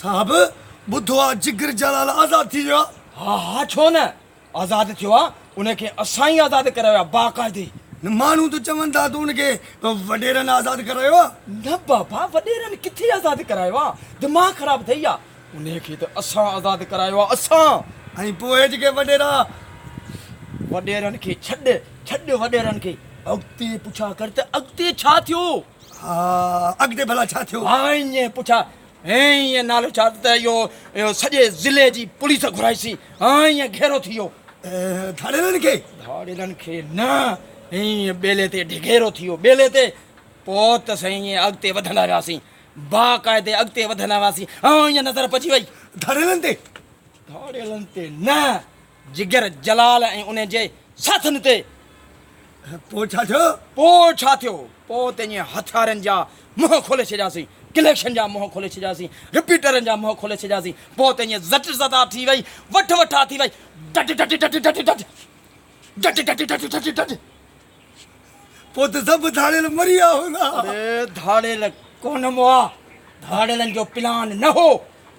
صاحب ٻڌو آ جگر جلال آزاد ٿي ويو آ. ها ها ڇو نه آزاد ٿيو آ ان کي اسان ئي آزاد ڪرايو آ باقاعدي. نه ماڻهو ته چون ٿا ته ان کي وڏيرن آزاد ڪرايو آ. نه بابا وڏيرن ڪٿي آزاد ڪرايو آ دماغ خراب ٿئي آ ان کي ته اسان آزاد ڪرايو آ اسان. ۽ پوء جيڪي وڏيرا. وڏيرن کي ڇڏ ڇڏ وڏيرن کي اڳتي پڇا ڪر ته اڳتي ڇا ٿيو. ها اڳتي ڀلا ڇا ٿيو؟ ها ائين پڇا ائين نالو ڇا ته اهو اهو سڄي ضلعي جي پوليس گهرائيسين ائين گهيرو ٿي ويو. ڌاڙيلن کي؟ ڌاڙيلن کي نه ائين ٻيلي تي ڍگهيرو ٿي ويو ٻيلي تي پوء ته سائين ائين اڳتي وڌندا وياسين باقاعدي اڳتي وڌندا وياسين ائين نظر پئجي وئي. ڌاڙيلن تي؟ ڌاڙيلن تي نه جگر جلال ۽ ان جي ساٿين تي. پوء ڇا ٿيو؟ پوء ڇا ٿيو؟ پوء ته ائين هٿيارن جا منهن کولي ڇڏياسين، ڪليڪشن جا منهن کولي ڇڏياسين، رپيٽرن جا منهن کولي ڇڏياسين، پوء ته ائين زٽ زدا ٿي وئي، وٺ وٺا ٿي وئي، did did did did did, did did did did did. پوء ته سڀ ڌاڙيل مري ويا هوندا. اڙي ڌاڙيل ڪونه مئا، ڌاڙيلن جو پلان نه هو،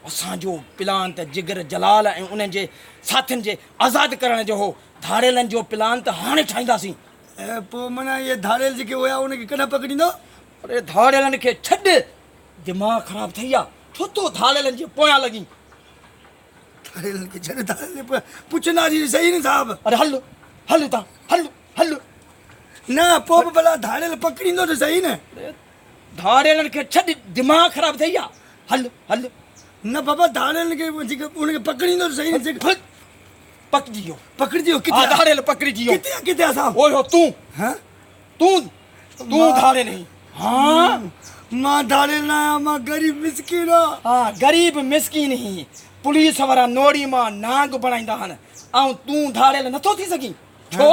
اسان جو پلان ته جگر جلال ۽ انهن جي ساٿين جي آزاد ڪرڻ جو هو، ڌاڙيلن جو پلان ته هاڻي ٺاهينداسين. ۽ پوء معنيٰ اهي ڌاڙيل جيڪي هيا انهن کي ڪڏهن پڪڙيندو؟ اڙي ڌاڙيلن کي ڇڏ، دماغ خراب ٿئي ها، ڇو ٿو ڌاڙيلن جي پويان لڳين؟ ڌاڙيلن کي ڇڏ، ڌاڙيلن جي پويان پڇنداسين ته صحيح نه صاحب. اڙي هل، هل هتان، هل، هل. نه پوء به ڀلا ڌاڙيل پڪڙيندو ته صحيح نه. اڙي ڌاڙيلن کي ڇڏ، دماغ خراب ٿئي ها، هل، هل. نه بابا ڌاڙيلن کي جيڪي انهن کي پڪڙيندو ته صحيح نه جيڪي. پڪڙجي ويو. پڪڙجي ويو ڪٿي؟ ها ڌاڙيل پڪڙجي ويو. ڪٿي ڪٿي آ صاحب؟ اوهو تون. ها تون تون ڌاڙيل آهين. ها مان ڌاڙيل نه آهيان مان غريب مسڪين آهيان. ها غريب مسڪين هين. پوليس وارا نوڙي مان نانگ بڻائيندا آهن ۽ تون ڌاڙيل نٿو ٿي سگهين. ڇو؟